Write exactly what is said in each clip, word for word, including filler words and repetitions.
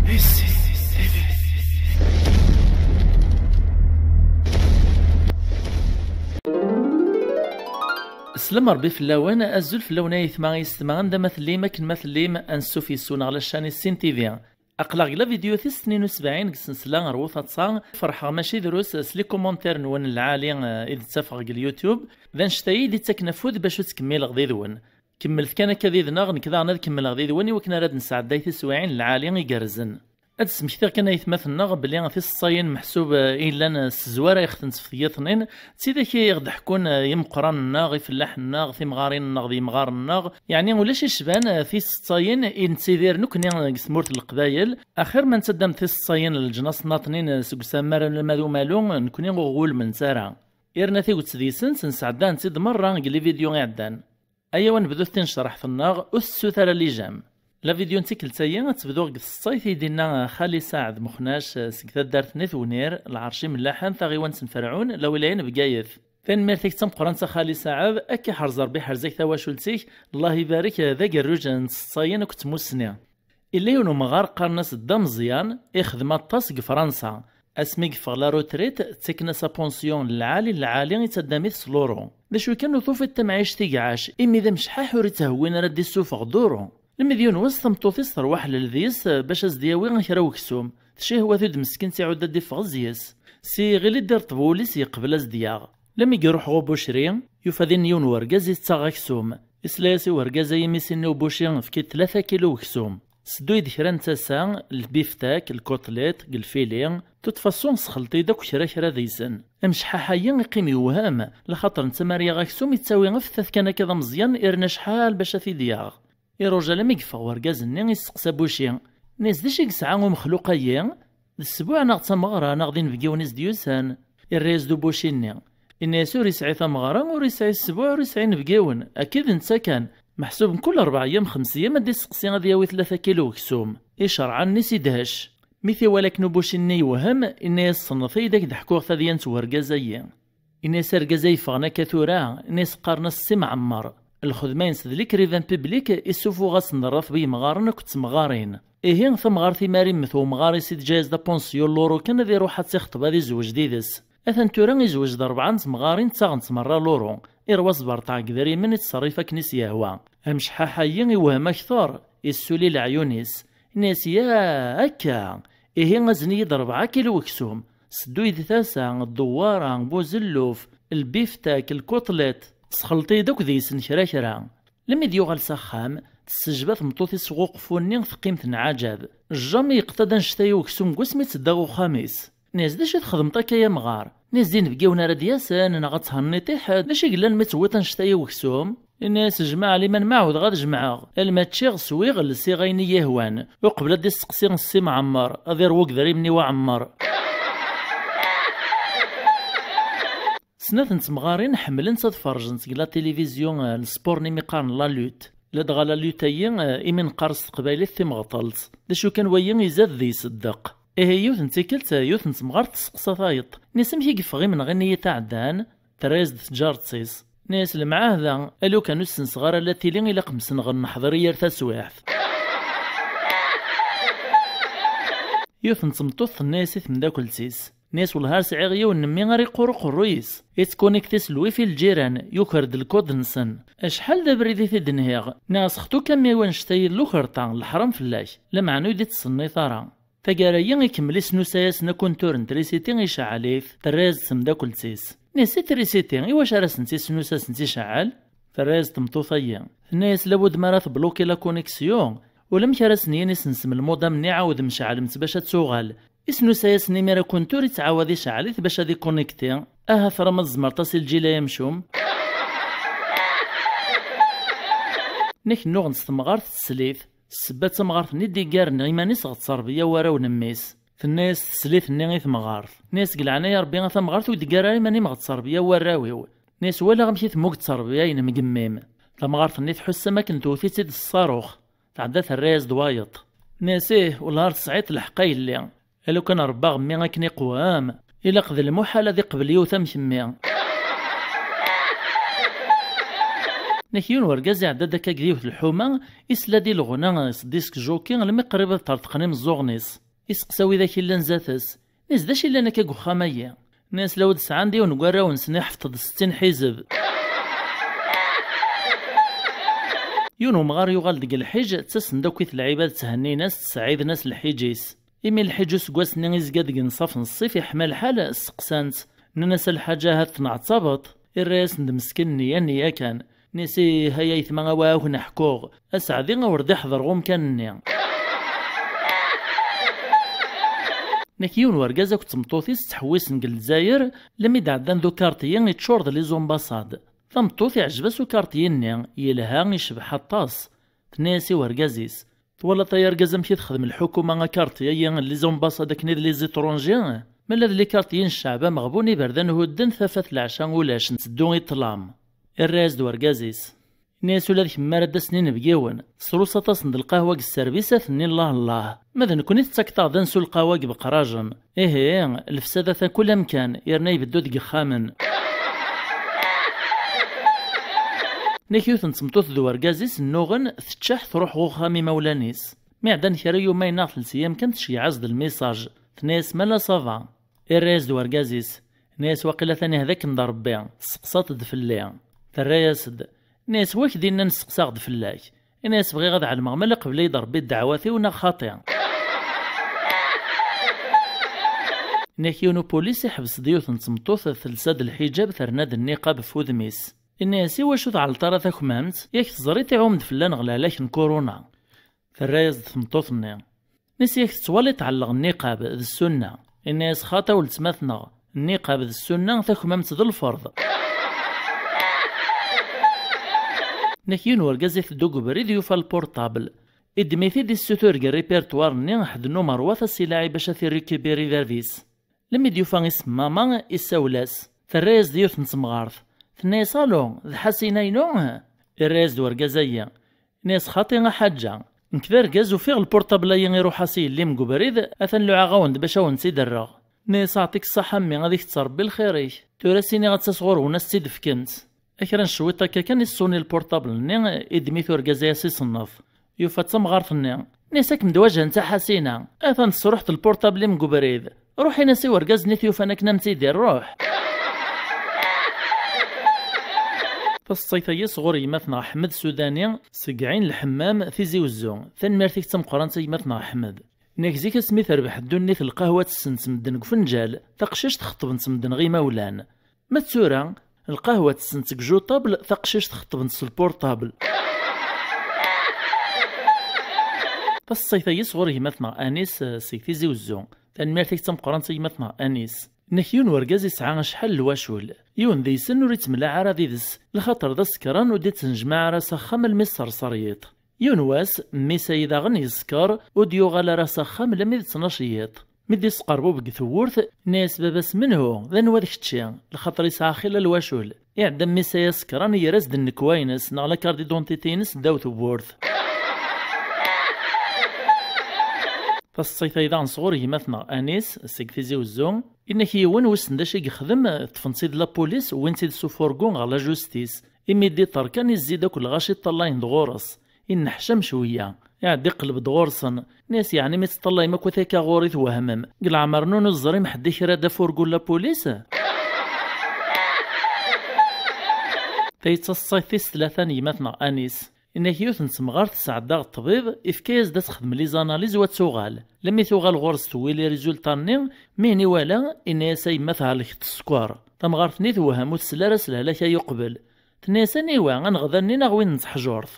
Slam Rebbi fell-awen, azul fell-awen ay aytma yessetma, anda ma tellim, akken ma tellim, ansuf yes-wen ɣer la chaîne Issin T V. Aql-aɣ deg la vidéo tis tnin u sebɛin deg ssensla ɣer wutaṭsa. Ferḥeɣ mačči drus s les commentaires-nwen lɛali, eh, i d-ttafeɣ deg YouTube. D annect-a i d-ittaken afud bac ur ttkemmileɣ did-wen. Kemmlet kan akka did-neɣ, nekk daɣen ad kemmleɣ did-wen i wakken ara d-nesɛedday tiswiɛin lɛali igerrzen. Ad d-smektiɣ kan aytmaten-nneɣ belli tiseḍsayin meḥsub, eh, i yellan, eh, s tezwara i ɣ-tent-teftiyaṭnin, d tidak i ɣ-d-ḥkun, eh, imeqqranen-nneɣ, ifellaḥen-nneɣ, timɣarin-nneɣ d yimɣaren-nneɣ. Yeɛni ulac icban, eh, tiseḍsayin i nettidir nekkni deg tmurt n Leqbayel. Axir ma nettaddam tiseḍsayin n leǧnas-nnaṭnin, eh, seg usammar alamma d umalu, nekkni ur ɣ-ulment ara. Irna tiget deg-sent, nesɛedda-tent-id merra deg les vidéos iɛeddan. Ayaw ad nebdut tinecraḥt-nneɣ, ur tessut ara lijam. La vidéo n tikkelt-ayi ad tebdu deg tseḍsayt i d-inna Xali Saɛed Mexnac, eh, seg taddart n At Wenir, lɛerc imellaḥen, taɣiwant n Ferɛun, la wilaya n Bgayet. Tanemmirt-ik d tameqqrant a Xali Saɛed, ad k-iḥrez Rebbi, iḥrez-ak tawacult-ik, Allah ibarek, eh, d agerruj n tseḍsayin akked tmussni. Illa yiwen umɣar qqaren-as Dda Meẓyan, ixdem aṭas deg Fransa. Asmi yeffeɣ la retraite, ttaken-as apansiyon n lɛali n lɛali, yettaddam-it s luru. D acu kan, ur tufiḍ tamɛict i iɛac, imi d amecḥaḥ ur itthewwin ara ad d-issufeɣ duru. Lmi d yiwen wass, tameṭṭut-is terwa ḥlel deg-s bac ad s-d-yawi kra n weksum. Tcihwa-t-id meskint, iɛudd ad d-iffeɣ zzi-s. Si iɣil-id irṭeb wul-is, yeqbel ad s-d-yaɣ. Lmi iruḥ ɣer ubucri, yufa din yiwen wergaz ittaɣ aksum. Isla-yas i wergaz-a, imi s-inna ubuci, efk-id tlata kilu weksum. Seddu-yi-d kra n tasa, lbiftak, lkotlit, deg lfili, tuṭfaṣu sxelṭ-iyi-d akk kra kra deg-sen. Amecḥaḥ-ayi iqqim yewhem, laxaṭer netta mi ara yaɣ aksum, yettawi ɣef tat kan akka d ameẓyan, irna acḥal bac ad t-id-yaɣ. Iruja almi yeffeɣ wergaz-nni, yesteqsa Buci. Nni-as: "D acu i yesɛa umexluq-ayi? D ssbuɛ neɣ d tameɣra neɣ d inebgiwen i s-d-yusan?" Irra-yas-d ubuci-nni. Inna-yas: "Ur yesɛi tameɣra, ur yesɛi ssbuɛ, ur yesɛi inebgiwen. Akka d netta kan. Meḥsub mkul rebɛa eyyam, xems eyyam ad d-isteqsi ad yawi tlata kilu weksum." Icerɛan-nni s idhec. Mi t-iwala akken ubuci-nni yewhem, inna-yas: "Ṣennet-iyi-d ad k-d-ḥkuɣ tadyant n wergaz-ayi." Ini-as argaz-a yeffɣen akka tura, ini-as qqaren-as Si Mɛemmer. Lxedma-ines d l'écrivain public, issufuɣ-asen-d rratb i yemɣaren akked temɣarin. Ihi, tamɣart imi ara immet wemɣar-is i teǧǧa-yas-d apunsyu n luru kan, ad iruḥ ad tt-ixṭeb, ad izweǧ did-s. Atan tura izweǧ d rebɛa n temɣarin, ttaɣent merra luru. Irwa asberṭeɛ deg idrimen, ittṣerrif akken i s-yehwa. Amecḥaḥ-ayi iwhem akter, issuli leɛyun-is. Ini-as: "Ya, akka! Ihi azen-iyi-d rebɛa kilu weksum. Seddu-yi-d tasa, ddewwara, buzelluf, lbiftak, lkutlit. Sxelṭ-iyi-d akk deg-sen kra kra." Lmi d-yuɣal s axxam, tessejba tmeṭṭut-is ɣer uqeffu-nni, teqqim tenɛaǧab. Jamais yeqḍa-d annect-a i weksum deg wasmi i tedda ɣer uxxam-is. Nni-as: "D acu i txedmeḍ akka, ay amɣar?" Nni-as: "D inebgiwen ara d-yasen, neɣ ad thenniḍ i ḥedd? D acu i yellan mi tewwiḍ annect-a i weksum?" Ini-as: "Jmeɛ liman ma ɛawdeɣ ad jemɛeɣ. Alma ččiɣ, swiɣ, lsiɣ ayen i yi-ihwan. Uqbel ad d-isteqsi Si Mɛemmer, ad iṛwu deg idrimen-iw aɛemmer." Snat n temɣarin ḥemmlent ad ferjent deg la télévision, eh, lsport-nni mi qqaren la lutte. Ladɣa la lutte-ayi, eh, imi neqqar s teqbaylit timeɣtelt. D acu kan, wayi izad deg-s ddeq. Ihi, yiwet n tikkelt, eh, yiwet n temɣart testeqsa tayeḍ. Nni-as: "Amek i yeffeɣ imenɣi-nni i tɛeddan?" Terra-yas-d tǧaret-is. Nni-as: "Lemɛahda, a lukan ur ssenseɣ ara la tili, ilaq msenɣen neḥḍer i yir taswiɛt." Yiwet n tmeṭṭut tenna-yas i temdakelt-is. Nni-as: "Wellah ar sɛiɣ yiwen n mmi ara iqqur uqerruy-is. Ittkunikti s lwifi n lǧiran, yuker-d lkud-nsen. Acḥal d abrid i t-id-nhiɣ. Nniɣ-as: 'Xtu-k a mmi, wanect-a yella ukerṭa, leḥram fell-ak. Lameɛna ur d-ittṣennit ara.'" Taggara-yi ikemmel isnusa-yasen akuntur n trisiti, iceɛɛel-it, terra-yas-d temdakelt-is. Nni-as: "I trisiti, i wacu ara sent-isnusa, sent-iceɛɛel?" Terra-yas-d tmeṭṭut-ayi. Tenna-yas: "Labud mi ara tebluki la connexion, ulamek ara sen-yini sensem lmodem-nni, ɛawdem ceɛlem-tt bac ad tuɣal." Isnusa-yasen imir akuntur, ittɛawad iceɛɛel-it bac ad ikunikti. Ahat tram ad tzemreḍ-as i lǧil-a amcum. Nek nnuɣen s temɣart teslit. Ssebba d tamɣart-nni d-iggaren iman-is ɣer tterbiya n warraw n mmi-s. Tenna-yas teslit-nni i temɣart. Tenna-yas: "Deg leɛnaya Rebbi, a tamɣart, ur d-ggar ara iman-im ɣer tterbiya n warraw-iw." Tenna-yas: "Walaɣ amek i temmug tterbiya-inem deg mmi-m." Tamɣart-nni tḥuss am akken tewwet-itt-id s ṣṣarux. Tɛedda terra-yas-d wayeḍ. Tenna-yas: "Ih, wellah ar tesɛiḍ lḥeqq a yelli. A lukan rebbaɣ mmi akken iqwem, ilaq d lmuḥal ad iqbel yiwet am kemmi." Nek yiwen wergaz iɛedda-d akka deg yiwet lḥuma, isla-d i leɣna s disk jockey almi qrib ad ṭerṭqen imeẓẓuɣen-is. Iseqsa widak illan zdat-s, nis d acu illan akka deg uxxam-agi? Nis law d sɛan-d yiwen n warraw-nsen iḥfeḍ-d settin ḥizeb. Yiwen umɣar yuɣal deg lḥiǧ, ttasen-d akkit lɛibad tthenninen-as, ttseɛiden-as lḥiǧ-is. Imi lḥiǧ useggas-nni izga deg nnṣaf n ṣṣif iḥma lḥal, sseqsan-t, nnan-as: "A lḥaǧa, ahat tenɛettabeḍ?" Irra-yasen-d meskin: "Nniya, nniya kan." Nni-as: "Ih, ay aytma, awa ad ken-ḥkuɣ. Aseɛdi awer d-iḥḍer ɣer umkan-nni." Nek yiwen wergaz akked tmeṭṭut-is ttḥewwisen deg Lezzayer, lmi d-ɛeddan d ukarṭi yeččur d les ambassades. Tameṭṭut iɛjeb-as ukarṭi-nni, yelha, icbeḥ aṭas. Tenna-yas i wergaz-is: "Twalaḍ ay argaz amek i texdem lḥukuma akarṭi-agi n les ambassades akken d les étrangers? Ma la d les quartiers n cceɛb ameɣbun, iberdan hudden, tafat leɛca ulac, nteddu i ṭṭlam." Irra-yas-d wergaz-is, inna-yas: "Ula d kemm ara d-asen inebgiwen, tesrusaḍ-asen-d lqahwa deg sserbis, ad ten-nnin llah llah. Ma d nekkni tettakeḍ-aɣ-d ad nsu lqahwa deg beqrajen. Ihi, lefsada atan kul amkan, yerna ibeddu deg yexxamen." Nek yiwet n tmeṭṭut d wergaz-is nnuɣen, teččeḥ, truḥ ɣer uxxam imawlan-is. Mi ɛeddan kra yumayen neɣ telt ayyam kan, tceyyeɛ-as-d lmisaj. Tenna-yas: "Mala ça va?" Irra-yas-d wergaz-is, inna-yas: "Waqila atan ihda-kem-d Rebbi, testeqsaḍ-d fell-i." Terra-yas-d, inna-yas: "Wa k-d-innan steqsaɣ-d fell-ak?" Inna-yas: "Bɣiɣ ad ɛelmeɣ ma la qbel-iyi-d Rebbi ddeɛwat-iw neɣ xaṭi." Nek yiwen upulis iḥbes-d yiwet n tmeṭṭut telsa-d lḥiǧab, terna-d nniqab ɣef wudem-is. Inna-yas: "I wacu tɛelleḍ ara takmamt? Yak teẓriḍ iɛum-d fell-aneɣ lehlak n kuruna." Terra-yas-d tmeṭṭut-nni, inna-yas: "Yak tettwaliḍ tɛelleɣ nniqab d ssunna?" Inna-yas: "Xaṭi a weltma-tneɣ, nniqab d ssunna, takmamt d lferḍ." Nek yiwen wergaz iteddu deg ubrid, yufa lpurṭabl. Iddem-it-id, issutur deg répertoire-nni ḥedd n umerwaṭ ad s-ilaɛi bac ad t-irikipiri bab-is. Lmi d-yufa isemmama, issawel-as. Terra-yas-d yiwet n temɣart. Tenna-yas: "Alu, d Ḥasina-inu?" Irra-yas-d wergaz-agi, inna-yas: "Xaṭi a Ḥaǧa. Nekk d argaz, ufiɣ lpurṭabl-agi iruḥ-as i yelli-m deg ubrid, atan luɛaɣ-awen-d bac awen-tt-id-rreɣ." Inna-yas: "Aɛṭik ṣṣaḥa a mmi, ad ik-tt-Rebbi lxir-ik. Tura s-iniɣ ad tas ɣur-wen ad s-tt-id-fkemt." Akra n cwiṭ akka kan, isuni lpurṭabl-nni, iddem-it urgaz-agi s iṣennef. Yufa d tamɣart-nni. Inna-yas: "Ad kem-d-wajhent a Ḥasina. Atan tesruḥeḍ lpurṭabl-im deg ubrid. Ruḥ in-as i wergaz-nni t-yufan akken a m-tt-id-irr, ruḥ." Taseḍsayt-agi sɣur gma-tneɣ Ḥmed Sudani, seg Ɛin Lḥemmam, Tizi Wezzu. Tanemmirt-ik d tameqqrant a gma-tneɣ Ḥmed. Nek zik asmi terbeḥ ddunit, lqahwa tessen-tt medden deg ufenǧal, taqcict xeṭṭben-tt medden ɣer imawlan. Ma d tura, lqahwa tessen-tt deg juṭabl, taqcict xeṭṭben-tt s lpurṭabl. Taseḍsayt-agi sɣur gma-tneɣ Anis, eh, seg Tizi Wezzu. Tanemmirt-ik d tameqqrant a gma-tneɣ Anis. Nek yiwen wergaz yesɛa acḥal n lwacul. Yiwen deg-sen ur ittemlaɛ ara did-s, lxaṭer d asekran, ur d-ittnejmaɛ ara s axxam almi sserser yiḍ. Yiwen wass, mmi-s-ayi daɣen yeskeṛ, ur d-yuɣal ara s axxam lammi d ttnac yiḍ. Mi d-isqerbub deg tewwurt, inna-yas baba-s: "Menhu? D anwa d kečči?" Lxaṭer yesɛa xilla lwacul. Iɛedda mmi-s-ayi asekṛan, yerra-as-d nnekwa-ines neɣ la carte d'identité-ines ddaw tewwurt. Taseḍsayt-ayi daɣen sɣur gma-tneɣ Anis, seg Tizi Wezzu. Inna-k yiwen wissen d acu i yexdem, ṭṭfen-tt-id la police, wwin-tt-id s ufurgu ɣer la justice. Imi d-iṭerkan, izzi-d akk lɣaci ṭṭallayen-d ɣur-s. Inneḥcam cwiya. Iɛedda iqleb-d ɣur-sen. Inna-yas: "Yeɛni mi teṭṭallayem akk akka ɣur-i twehmem? Deg leɛmer-nwen ur teẓrim ḥedd ikra-d afurgu n la police?" Tayi d taseḍsayt tis tlata n gma-tneɣ Anis. Inna-k yiwet n temɣart tesɛedda ɣer ṭṭbib, ifka-yas-d ad texdem les analyses u ad tuɣal. Lammi tuɣal ɣur-s tewwi les résultats-nni, mi hen iwala, inna-yas: "A yemma, thelkeḍ s sskeṛ." Tamɣart-nni tewhem, ur tesli ara s lehlak-ayi uqbel. Tenna-yas: "Aniwa, aneɣdan-nni neɣ win n teḥjurt?"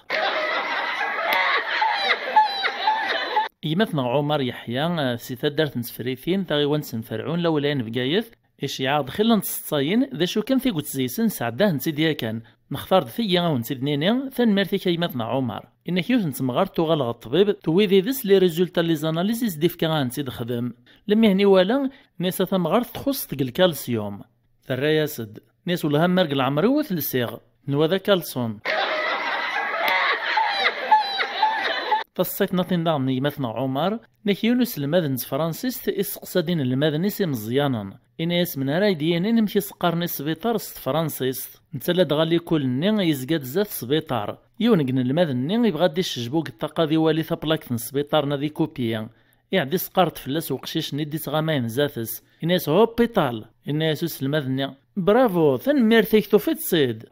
Gma-tneɣ Ɛumar Yeḥya, eh, si taddart n Tefritin, taɣiwant n Ferɛun, lawlaya n Bgayet, iceyyeɛ-aɣ-d xilla n tseḍsayin, d acu kan tiget zeysen sɛeddahen-tt-id yakan. Nextar-d tigi a wen-tt-id-nini, tanemmirt-ik a gma-tneɣ Ɛumar. Inna-k yiwet n temɣart tuɣal ɣer ṭṭbib, tewwi did-s les résultats n les analyses i s-d-ifka a hen-tt-id-xdem. Lammi hen iwala, inna-yas: "A tamɣart txuṣṣ deg lkalsyum." Terra-yas-d. Inna-yas: "Wellah a mmi, ar deg leɛmer-iw ur t-lsiɣ. Tenwa d akalṣun." Taṣṣayt-nniḍen daɣen n gma-tneɣ Ɛumar, nek yiwen uselmad n tefransist isteqsa-d inelmaden-is imeẓyanen, ini-as: "Mnara i d-yinin amek i s-qqaren i sbiṭar s tefransist?" Netta ladɣa likul-nni yezga-d zdat sbiṭar. Yiwen n inelmaden-nni ibɣa ad d-icejbug ṭṭaqa ad iwali taplakt n sbiṭar neɣ ad ikupyi. Iɛeddi isqarṭ fell-as uqcic-nni d-ittɣamayen zdat-s. Ini-as: "Hôpital!" Ini-as uselmad-nni: "Bravo, tanemmirt-ik, tufiḍ-tt-id."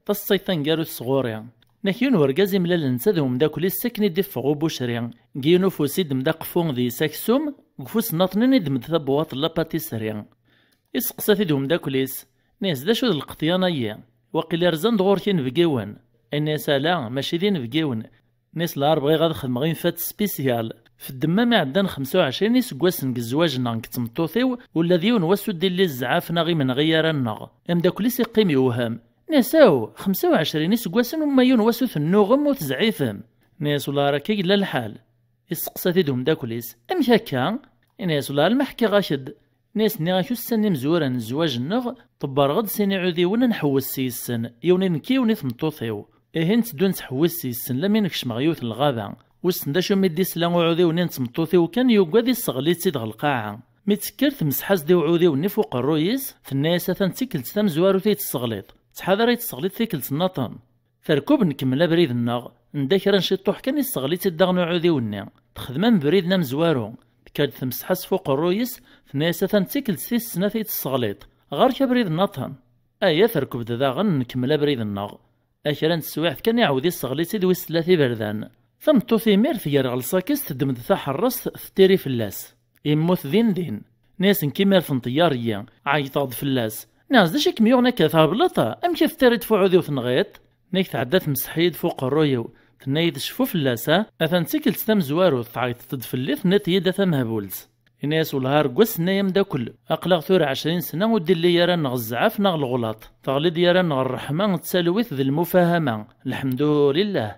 Taṣṣayt taneggarut sɣur-i. Nek yiwen urgaz imlal netta d umeddakel-is akken i d-iffeɣ ubucri. Deg yiwen ufus i ddem-d aqeffu deg-s aksum, deg ufus nniḍen i ddem-d tabwaṭ n la pâtisserie. Iseqsa-t-id umeddakel-is, ini-as: "D acu d lqeṭyan-ayi? Waqil rzan-d ɣur-k inebgiwen." Ini-as: "Ala, mačči d inebgiwen." Ini-as: "Lɛar bɣiɣ ad xedmeɣ une fête spéciale. F ddemma mi ɛeddan xemsa u ɛecrin iseggasen deg zzwaǧ-nneɣ deg tmeṭṭut-iw, ula d yiwen wass ur d-illi zzɛaf neɣ imenɣi ara-nneɣ." Ameddakel-is iqqim yewhem. Ini-as: "Aw, xemsa u ɛecrin iseggasen uma yiwen wass ur tennuɣem ur tezɛifem?" Ini-as: "Ula ar akka i yella lḥal." Isteqsa-t-id umeddakel-is: "Amek akka?" Ini-as: "Ula alma ḥkiɣ-ak-d." Ini-as: "Nniɣ-ak ussan n imezwura n zzwaǧ-nneɣ, ṭebbreɣ-d sin iɛudiwen ad nḥewwes s-yessen, yiwen i nekk, yiwen i tmeṭṭut-iw. Ihi netteddu nettḥewwis s-yessen lammi nekcem ɣer yiwet n lɣaba. Wissen d acu mi d-isla uɛudiw-nni n tmeṭṭut-iw kan, yugad, isseɣli-tt-id ɣer lqaɛa. Mi d-tekker, temseḥ-as-d i uɛudiw-nni f uqerruy-is, tenna-yas: 'Atan d tikkelt tamezwarut i tesseɣliḍ. Ttḥadar ay tesseɣliḍ tikkelt nniḍen.'" Terkub, nkemmel abrid-nneɣ, nda kra n ciṭṭuḥ kan, isseɣli-tt-id daɣen uɛudiw-nni. Texdem am ubrid-nni amezwaru. Tekker-d temseḥ-as f uqerruy-is, tenna-yas: "Atan d tikkelt tis snat i tesseɣliḍ. Ɣer-k abrid nniḍen." Aya, terkub-d daɣen, nkemmel abrid-nneɣ. A kra n teswiɛt kan, iɛawed isseɣli-tt-id wis tlata iberdan. Tameṭṭut imir tger ɣer lsakis, teddem-d taḥerrest, tettiri fell-as. Yemmut din din. Nni-as: "Nekk imir tenṭeyyaṛ-iyi, ɛeyṭeɣ-d fell-as. Nniɣ-as: 'D acu i kem-yuɣen akka, thebleḍ? Amek i tettiriḍ f uɛudiw, tenɣiḍ?'" Nek tɛedda temseḥ-iyi-d f uqerruy-iw. Tenna-yi-d: "Cfu fell-as, ha? Atan d tikkelt tamezwarut, tɛeyṭeḍ-d fell-i, tenniḍ-iyi-d a tamehbult." Ini-as: "Wellah ar wass-nni ay ameddakel, aql-aɣ tura ɛecrin sna ur d-illi ara neɣ zzɛaf neɣ leɣlaṭ. Teɣli-d yara neɣ ṛṛeḥma d talwit d lmufahama. Lḥemdulillah."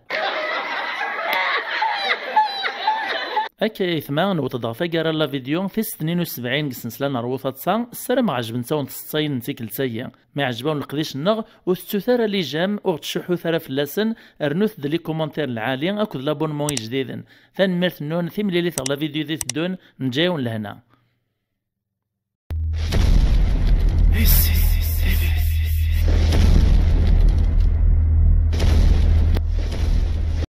Akka ay tma, newweḍ-d ɣer taggara n la vidéo tis tnin u sebɛin deg snesla n Rwu Taḍsa. Ssarameɣ ɛejbent-awen tseḍsayin n tikkelt-agi. Ma iɛjeb-awen leqdic-nneɣ, ur tettut ara les j'aime, ur ɣ-ttcuḥḥut ara fell-asen, rnut-d les commentaires lɛali akked l'abonnement ijdiden. Tanemmirt-nnun, timlilit ɣer la vidéo d-iteddun, neǧǧa-yawen lehna.